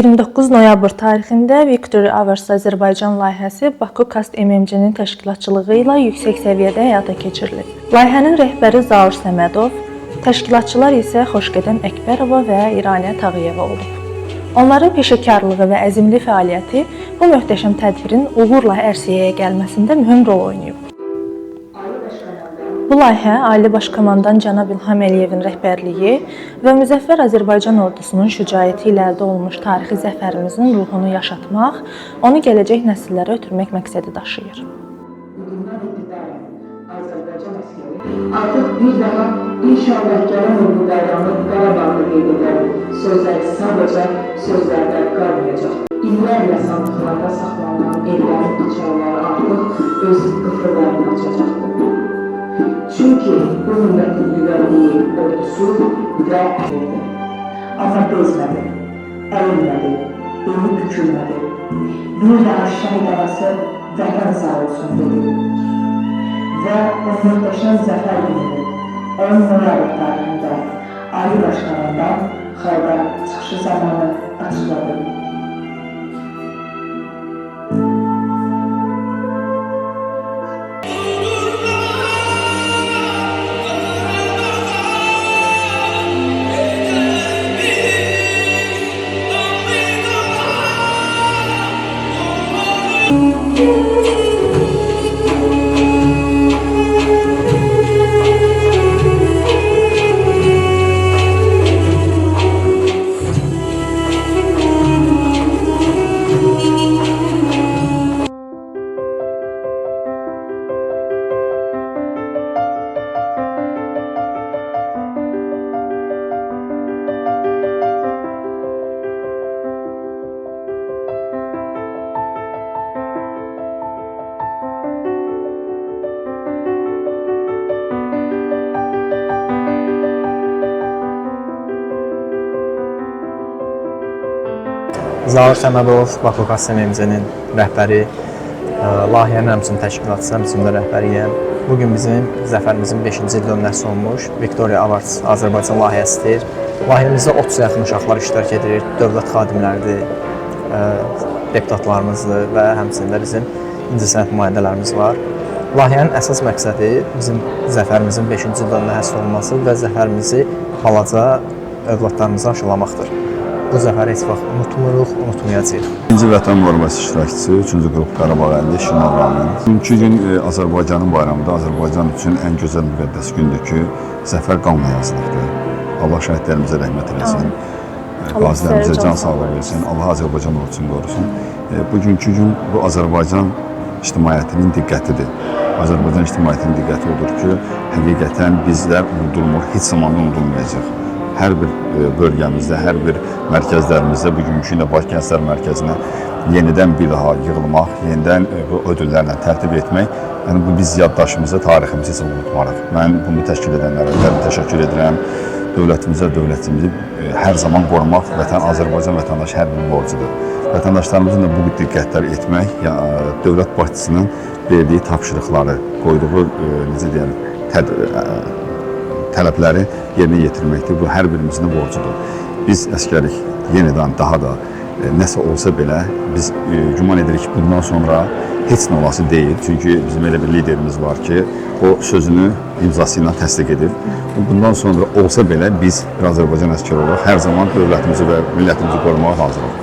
29 noyabr tarixində Victory Awards Azərbaycan layihəsi Baku Kast MMC-nin təşkilatçılığı ilə yüksək səviyyədə həyata keçirilib. Layihənin rəhbəri Zaur Səmədov, təşkilatçılar isə Xoşqədəm Əkbərova və İraniya Tağıyeva olub. Onların peşəkarlığı və əzmli fəaliyyəti bu möhtəşəm tədbirin uğurla ərsəyə gəlməsində mühüm rol oynayıb. Bu layihə Ali Baş Komandan cənab İlham Əliyevin rəhbərliyi və müzəffər Azərbaycan ordusunun şücaəti ilə əldə olunmuş tarixi zəfərimizin ruhunu yaşatmaq, onu gələcək nəsillərə ötürmək məqsədi daşıyır. Bugündən etibarən Azərbaycan əskəri artıq bir daha inşallah gələn il bu bayramı Qarabağda qeyd edərik. Sözləri sadəcə sözlərdə qalmayacaq. İllərlə sandıqlarda saxlanılan evlərin açarları artıq öz qıfıllarını açacaqdır. Çünki bu millətin güvəndiyi ordusu və əsgərdir. Amma bezmədi, əyilmədi, beli bükülmədi. Bir daha şəhid anası vətən sağ olsun dedi. Və o möhtəşəm zəfər gününü 10 noyabr tarixində Ali Baş Komandan xalqa çıxışı zamanı açıqladı. Zaur Səmədov, Baku Kast MMC-nin rəhbəri, layihənin həmçinin təşkilatçısı, həmçinin də rəhbəriyəm. Bu gün bizim zəfərimizin 5-ci il dönməsi olmuş Victoria Awards Azərbaycan layihəsidir. Layihəmizdə 30-a yaxın uşaqlar iştirak edir, dövlət xadimləridir, deputatlarımızdır və həmçinin də bizim incəsənət nümayəndələrimiz var. Layihənin əsas məqsədi bizim zəfərimizin 5-ci il dönümünə həsr olunması və zəfərimizi balaca övladlarımıza aşılamaqdır. Bu zəfəri heç vaxt unutmuruq, unutmayacağıq. İkinci Vətən Müharibəsi iştirakçısı, 3-cü qrup Qarabağ 50 Şimal Ramin. Bugünkü gün Azərbaycanın bayramıdır. Azərbaycan üçün ən gözəl müqəddəs gündür ki, zəfər qanla yazılıbdır. Allah şəhidlərimizə rəhmət eləsin. Qazilərimizə can sağlığı versin. Allah Azərbaycan ordusunu qorusun. Bugünkü gün bu Azərbaycan ictimaiyyətinin diqqətidir. Azərbaycan ictimaiyyətinin diqqəti odur ki, həqiqətən bizlər unudulmur, heç zaman da unudulmayacaq. Hər bir bölgəmizdə, hər bir mərkəzlərimizdə bugünkü gündə Bakı Gənclər Mərkəzinə yenidən bir daha yığılmaq, yenidən bu ödüllərlə tərtib etmək, yəni bu biz yaddaşımızı, tariximizi heç unutmarıq. Mən bunu təşkil edənlərə təşəkkür edirəm. Dövlətimizə, dövlətimizi hər zaman qorumaq vətən Azərbaycan vətəndaşı hər birinin borcudur. Vətəndaşlarımızın da bu diqqətlər etmək, dövlət başçısının verdiyi tapşırıqları, qoyduğu necə deyəm, tələbləri yerinə yetirməkdir. Bu hər birimizin də borcudur. Biz əskərik yenidən daha da nəsə olsa belə biz güman edirik ki, bundan sonra heç nə olası deyil. Çünki bizim elə bir liderimiz var ki, o sözünü imzası ilə təsdiq edib. Bundan sonra olsa belə biz bir Azərbaycan əskəri olaraq hər zaman dövlətimizi və millətimizi qorumağa hazırıq.